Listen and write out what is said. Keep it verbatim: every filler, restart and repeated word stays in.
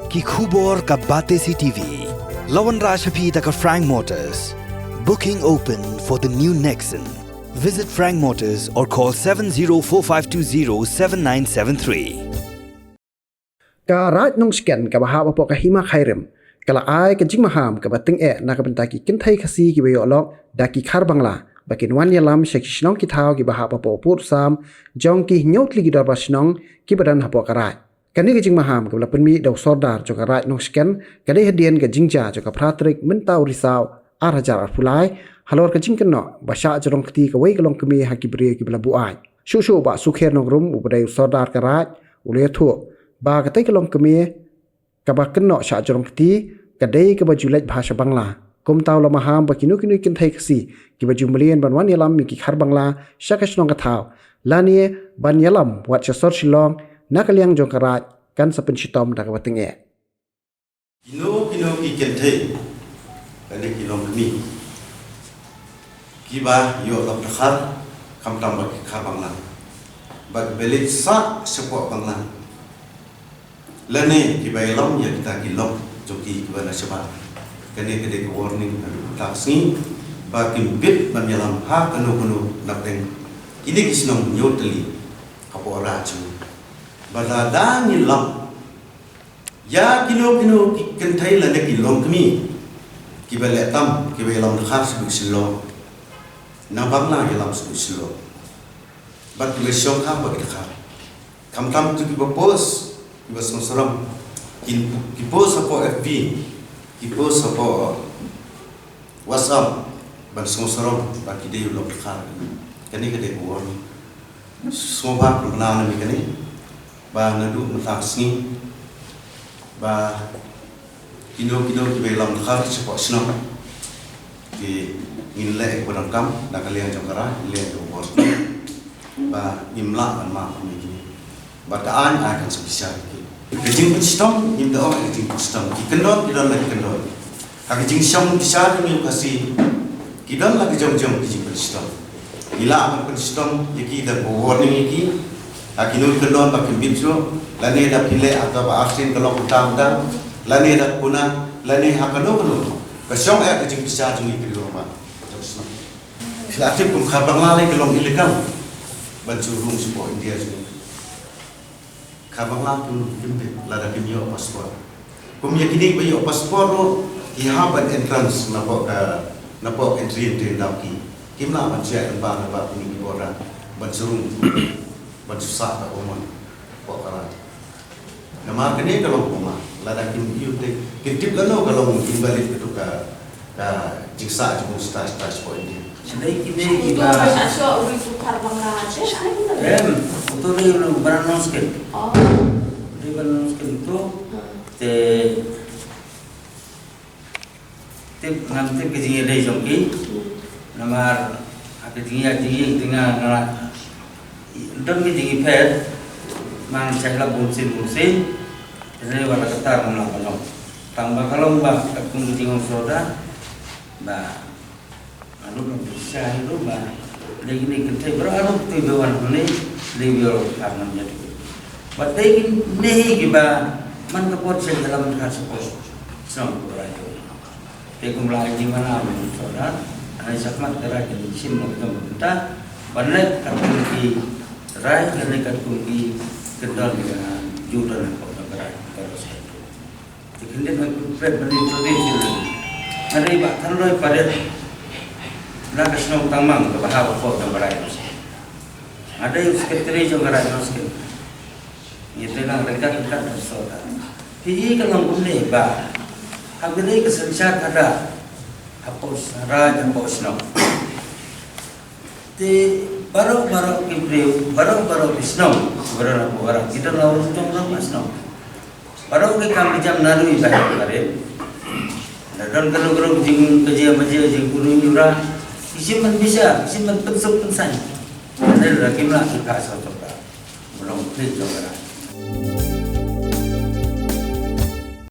Ki khubor ka Batesi T V. La wanrah sha phi da ka Frank Motors. Booking open for the new Nexon. Visit Frank Motors or call seven zero four five two zero seven nine seven three. Ka Raid Nongsken kaba hap hapoh ka Hima Khyrim ka la ai ka jingmaham kaba tyngeh na ka bynta ki kynthei Khasi kiba ïoh lok da ki Khar Bangla ba kin wan ïalam sha ki shnong ki thaw kiba hap hapoh pud sam jong ki hynñiew tylli ki dorbar shnong kiba don hapoh ka raid. Kane ka jingmaham kaba la pynmih da u Sordar jong ka Raid Nongsken ka dei hadien ka jingjia jong ka phra tarik mynta u Risaw ar hajar arphew lai, halor ka jingkynnoh ba shah jrong kti kawei ka longkmie ha ki briew kiba la buaid. Shuh shuh Bah Sukher Nongrum uba dei u Sordar ka raid u la ïathuh ba katei ka longkmie kaba kynnoh shah jrong kti ka dei kaba ju leit bha sha Bangla. Kumta u la maham ba kino kino ki kynthei Khasi kiba ju mlien ban wan ïalam ïa ki Khar Bangla sha ka shnong ka thaw lane ban ïalam wat sha sor Shillong na ka liang jong ka raid kan sa pynshitom da kaba tyngeh. Kino kino ki kynthei lane ki longkmie kiba ïoh lok dkhar, khamtam ba ki Khar Bangla bad ba leit sah shapoh Bangla lane kiba ïalam ïa kita ki lok jong ki kiba na shabar. Kane ka dei ka warning naduh mynta ka sngi ba kim bit ban ïalam ha kano kano napdeng kine ki shnong hynñiew tylli hapoh raid jong ngi. Ba lada ngi lam ïa kino kino ki kynthei lane ki longkmie kiba leh tam kiba ïalam dkhar sha Shillong, na Bangla ïalam sha Shillong, bad kiba shong kha ba ki dkhar. Khamtam tu kiba post, kiba sngewsarong, ki, ki post hapoh F B, ki post hapoh WhatsApp ban sngewsarong ba ki dei u lok dkhar. Kane ka dei ka warning. Sngewbha pynbna na mi kane ba naduh mynta ka sngi ba kino kino kiba ïalam dkhar shapoh shnong, ki ngin leh ïa kaba donkam na ka liang jong ka raid, na ka liang jong ka bor, ba ngim lah ban map ïa kine. Ba ka aiñ ai kan sa bishar ïa ki. Ka jingpynshitom, ngim da ong ka jingpynshitom. Ki kyndon ki don la ki kyndon. Ha ka jingshong bishar jong ngi u Khasi, ki don la ki jong jong ki jingpynshitom. Ngi lah ban pynshitom ïa ki da ka warning ïa ki. Ha kino ki kyndon ba kim bit shuh, lane da phi leh ha kaba arsien ka long kumta kumta, lane da ka kuna, lane ha kano kano ka shong eh ka jingbishar jong ngi ki rangbah. Phi la tip kum Khar Bangla lei ka long illegal ban shu rung shapoh India jong ngi. Khar Bangla kim, kim bit lada kim ïoh passport. Kum ïa kine ba ïoh passport ruh ki hap ban entrance napoh ka, napoh entry, entry daw ki. Kim lah ban shu ïaid lyngba, lyngba kine ki border ban shu rung, ban shu sah ka umon hapoh ka raid. Namar kane ka long kumba lada kim ïoh te, kin tip lano ka long invalid katu ka, ka jingsah jong u stas, stas point. Sdei kine kiba, em, uto dei u Baranong Skin. Dei Baranong Skin tu. Te tip, ngam tip ka jingïadei jong ki. Namar ha ka jingïa, jingïa, jingïa nga don ka jingïapher, man sha la bun sien bun sien. Hynrei wat la katta ngam lah ban ong. Tang ba ka long ba katkum ka jingong Sordar ba nga lut ong sha hi ruh ba dei kine ki kynthei baroh arngut kiba wan hangne dei baroh arngut ïa ki. Bad dei kine hi kiba man ka por sha ïalam ka support shnong ka rai. Te kumba la ïa jingmana mynta Sordar, hynrei shakhmat ka rai ka jingshim na ka jong ka bynta ban leh katkum ki rai, lane katkum ki kyndon ki ju don hapoh ka rai ka rai. Te khyndiat nga kyrpad ban introduce ïa lade. Nga dei Bah Thanroi Padet na ka shnong Tangmang kaba hap hapoh ka rai. Nga dei u secretary jong ka rai Nongsken. Ngi te nang ryngkat ryngkat da Sordar. Te ïa ka long kumne ba haba dei ka synshar khadar hapoh raid hapoh shnong. Te baroh baroh ki briew, baroh baroh ki shnong, baroh baroh ki don la u rung jong la shnong. Baroh ki kam ki jam naduh i ba ka rim. La don kano kano ka jing, ka jia ma jia, jingkunu jingkura. Ki shim ban bishar, ki shim ban pynsuk pynsaiñ. Hynrei la kim lah ki ka sa Sordar. Ba long phi jong ka rai.